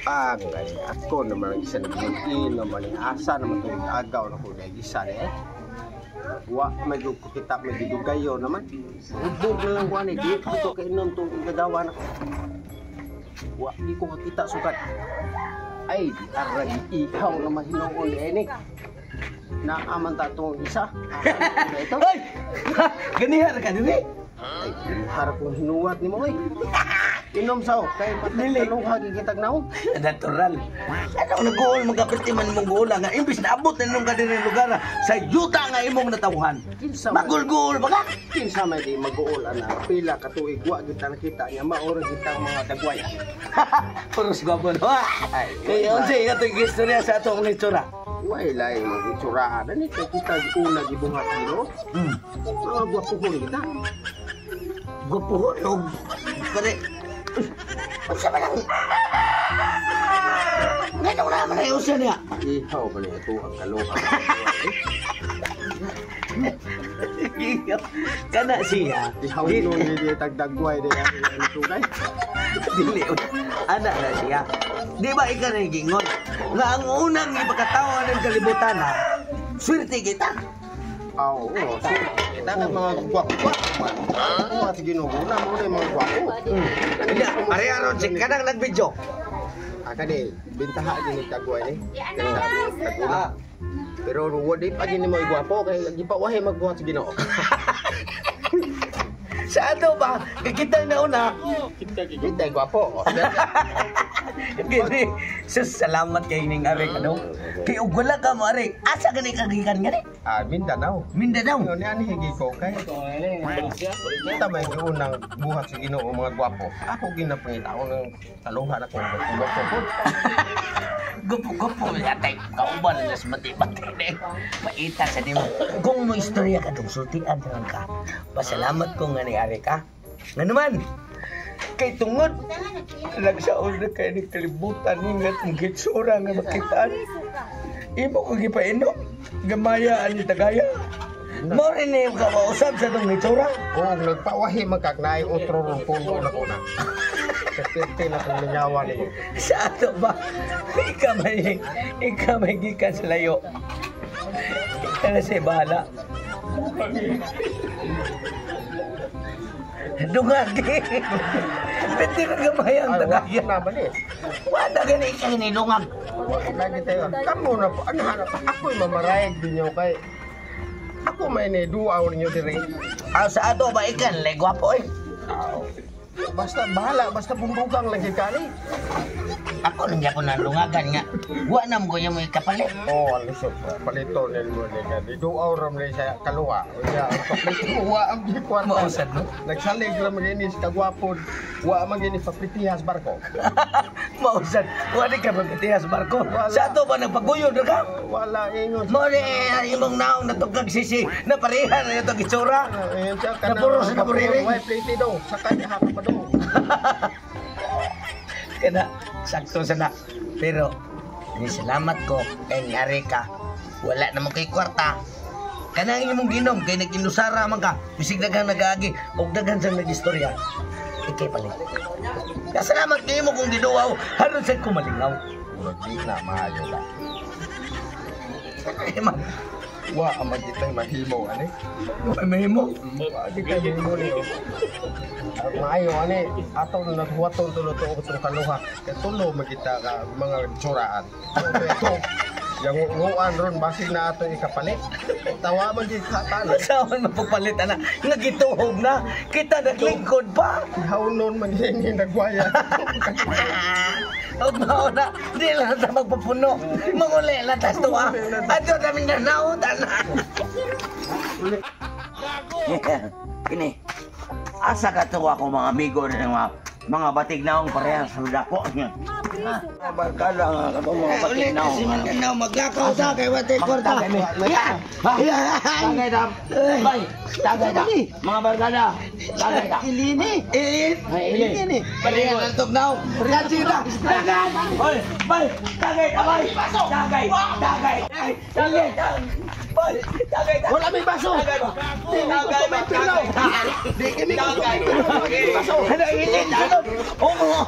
Ang gani ako naman ang isa nagmutin naman ang asa naman itong agaw na ko dahil isa na eh. Wa may ko kita may gidugayo naman. Hubog na lang ko ani di ko kainom tong gagawa na ko. Wa di ko kakita sukat. Ay di arag ihaw na mahinuon ni. Naaman ta tong isa. Asa na ito? Ay! Ganihan ka diri. Ay, harap kong hinuwat ni mo eh. Inom sao, kay Dili. patay hagi kitag naong. Natural. Ano nag-uol magkapirti man mong guola nga imbis na abot na nung ka diri lugar sa yuta nga imong natawhan. Kinsa man, Magulgul ba ka? Kinsa may di mag-uol ana pila ka tuig wa kita nakita niya maura kita ang mga dagway. Puros gwapo no. Ay, Kay unsa ito yung istorya sa atong itsura? Way lain mga itsuraan ani kay kita una gibuhat Ginoo. Mga gwapuhon kita. Gwapuhon og kare. Unsa man ang Ngano na man ay usa niya? Ihaw ba niya ito ang kaloka. Kana siya. Ihaw nun ni tagdagway di ang sugay. Dili. Ana na siya. Di ba ikaw na gingon? Nga ang unang ipakatawa ng kalibutan ha, swerte kita. Ah, oo, so, kita ka mga gwapo man. Buhat sa Ginoo na mo na yung mga gwapo. Hindi, pareha ron si kanang nagbidyo. Ah, kani, bintaha din ni tagway ni. Kani taguna. Pero wala pa gini mo gwapo kay gipawahi magbuhat sa Ginoo. Sa ano ba? Kikita na una. Kita gwapo. Gini, sus, salamat kay ning arik ano. Kay ug wala ka mo arik, asa gani ka gikan gani? Ah, Mindanao. Mindanao. Yun yan higi ko kay kita may unang buhat sa Ginoo mga gwapo. Ako ginapangita ng taluhan ako gwapo po. Gupo-gupo yatay kauban na sa mati-mati ni. Maita sa nimo. Kung mo istorya ka dong sultian lang ka. Pasalamat ko nga ni ari ka. Nga naman, kay tungod nagsaon na kay ni kalibutan ni nga itong gitsura nga makitaan. Imo ko gipainom, gamaya ani tagaya. Mao rin ni kausap sa itong gitsura. Oo, nagpawahi magkagnay otro rong puno na ko na. Sa na kong minyawa ni. Sa ato ba? Ika may gikan sa layo. Ika na siya bahala. Dungagi. Pwede ka gamay ang Ay, tagaya. wa na ba ni? Wala gani ikaw ni dungag. Lagi tayo. Kamo na po. Ano hanap? Ako'y mamarayag din niyo kay ako may ni duaw ninyo diri. Ah, sa ato ba ikan lay gwapo eh. Basta bahala, basta bumbugang lagi kani. Ako nang gyapon na lungagan nga. Wa na mo mo ikapalit. Oh, alisod. Palito nil mo ni ka. Di duaw ram ni sa kaluha. Unya, palito wa ang gikwarta. Mausad no? Nagsalig ra man ini sa kagwapon. Wa man gini papitihas barko. Mausad. Wa di ka magkatihas barko. Wala. Sa ato ba nagpaguyon ra ka? Wala ingon. Mo ni imong naong natugkag sisi na pareha na itong itsura. Ingon siya kana. Napuros na puriring. Way pliti dong. Sa kanya haka pa dong. Kana sakto sana. Pero ni salamat ko kay ni ka. Wala na mo kay kwarta. Kanang imong ginom kay nag-inusara man ka. Bisig daghang nagaagi og daghan sang nagistorya. Ikay palit. Kasalamat kay mo kung giduaw haron sa kumalingaw. Murag di na maayo ba. Ay, man, Wa man kitay mahimo ani. mahimo. Wa di kay mahimo ni. Ang maayo ani ato na naghuwaton tulo to itong kaluha. Kay tulo man kita ka mga tsuraan. Ito yang nguan ron basig na ato ikapalit. Tawa man gid ka talo. Saan mapagpalit ana? Nga gituhog na. Kita naglingkod pa. Hawnon man gini nagwaya. Og mao na, di lang ta magpapuno. Manguli lang tas tuwa. Ato namin nanautan na. Kini. Asa ka to ako mga amigo ng mga batig naong parehas sa dako niya. Barkada nga katong mga batig naong. Kasi man na maglakaw ta kay wate kwarta. Tagay ta. Bay, tagay ta. Mga barkada. Tagay ta. Ilini. Ilin. Ay, ilin. Ilini. Pareha lang tog naong. Kasi ta. Tagay. Hoy, bay, tagay ta bay. Tagay, tagay. Ay, tagay ta. Bay, tagay ta. Wala may baso. Tagay ba? Tagay ba? Di kami Tagay. baso. Ano ilin? Ano? Oo.